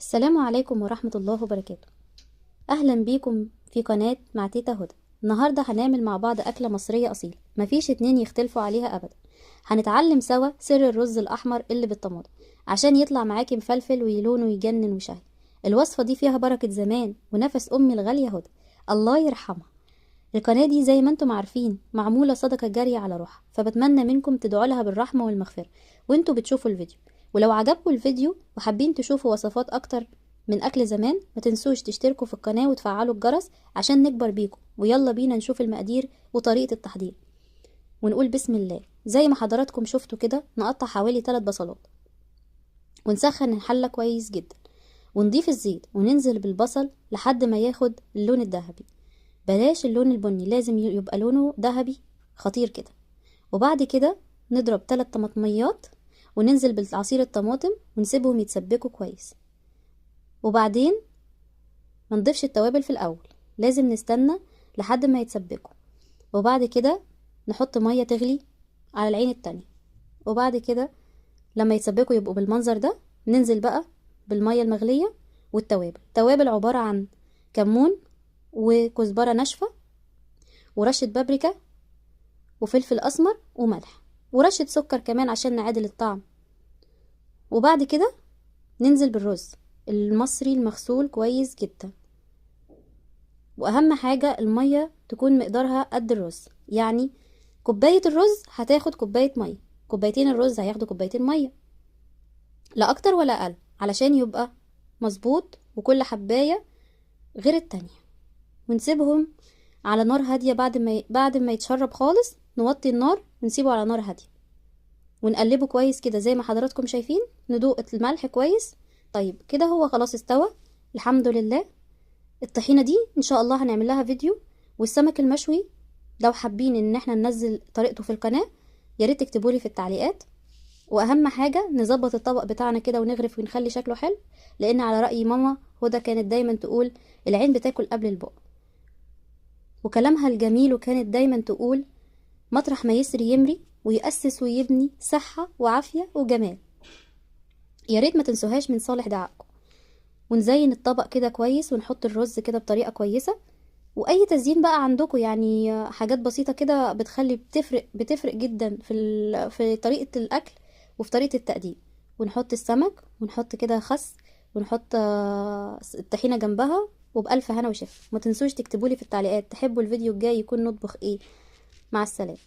السلام عليكم ورحمة الله وبركاته. أهلا بيكم في قناة مع تيتا هدى. النهاردة هنعمل مع بعض أكلة مصرية أصيلة مفيش اتنين يختلفوا عليها أبدا. هنتعلم سوا سر الرز الأحمر اللي بالطماطم عشان يطلع معاكي مفلفل ولونه يجنن وشهي. الوصفة دي فيها بركة زمان ونفس أمي الغالية هدى الله يرحمها. القناة دي زي ما انتم عارفين معمولة صدقة جارية على روحها، فبتمنى منكم تدعوا لها بالرحمة والمغفرة وانتوا بتشوفوا الفيديو. ولو عجبكم الفيديو وحابين تشوفوا وصفات اكتر من اكل زمان ما تنسوش تشتركوا في القناة وتفعلوا الجرس عشان نكبر بيكم. ويلا بينا نشوف المقادير وطريقة التحضير ونقول بسم الله. زي ما حضراتكم شفتوا كده نقطع حوالي 3 بصلات ونسخن الحلة كويس جدا ونضيف الزيت وننزل بالبصل لحد ما ياخد اللون الذهبي. بلاش اللون البني، لازم يبقى لونه ذهبي خطير كده. وبعد كده نضرب 3 طماطميات وننزل بالعصير الطماطم ونسيبهم يتسبكوا كويس. وبعدين ما نضيفش التوابل في الاول، لازم نستنى لحد ما يتسبكوا. وبعد كده نحط مية تغلي على العين التانية. وبعد كده لما يتسبكوا يبقوا بالمنظر ده، ننزل بقى بالمية المغليه والتوابل. التوابل عبارة عن كمون وكزبره ناشفة ورشه بابريكا وفلفل اسمر وملح ورشه سكر كمان عشان نعادل الطعم. وبعد كده ننزل بالرز المصري المغسول كويس جدا. واهم حاجة المية تكون مقدارها قد الرز، يعني كوباية الرز هتاخد كوباية مية، كوبايتين الرز هياخدوا كوبايتين مية، لا اكتر ولا اقل، علشان يبقى مظبوط وكل حبايه غير التانية. ونسيبهم على نار هادية بعد ما يتشرب خالص نوطي النار ونسيبه على نار هادية ونقلبه كويس كده زي ما حضراتكم شايفين، ندوق الملح كويس. طيب كده هو خلاص استوى الحمد لله. الطحينه دي ان شاء الله هنعمل لها فيديو، والسمك المشوي لو حابين ان احنا ننزل طريقته في القناة يا ريت تكتبوا لي في التعليقات. واهم حاجة نظبط الطبق بتاعنا كده ونغرف ونخلي شكله حلو، لان على راي ماما هدى كانت دايما تقول العين بتاكل قبل البق، وكلامها الجميل. وكانت دايما تقول مطرح ما يسري يمري ويأسس ويبني صحة وعافية وجمال. يا ريت ما تنسوهاش من صالح دعائكم. ونزين الطبق كده كويس ونحط الرز كده بطريقة كويسة، واي تزيين بقى عندكم، يعني حاجات بسيطة كده بتخلي بتفرق جدا في طريقة الاكل وفي طريقة التقديم. ونحط السمك ونحط كده خس ونحط الطحينة جنبها، وبألف هنا وشفا. ما تنسوش تكتبولي في التعليقات تحبوا الفيديو الجاي يكون نطبخ ايه. مع السلامة.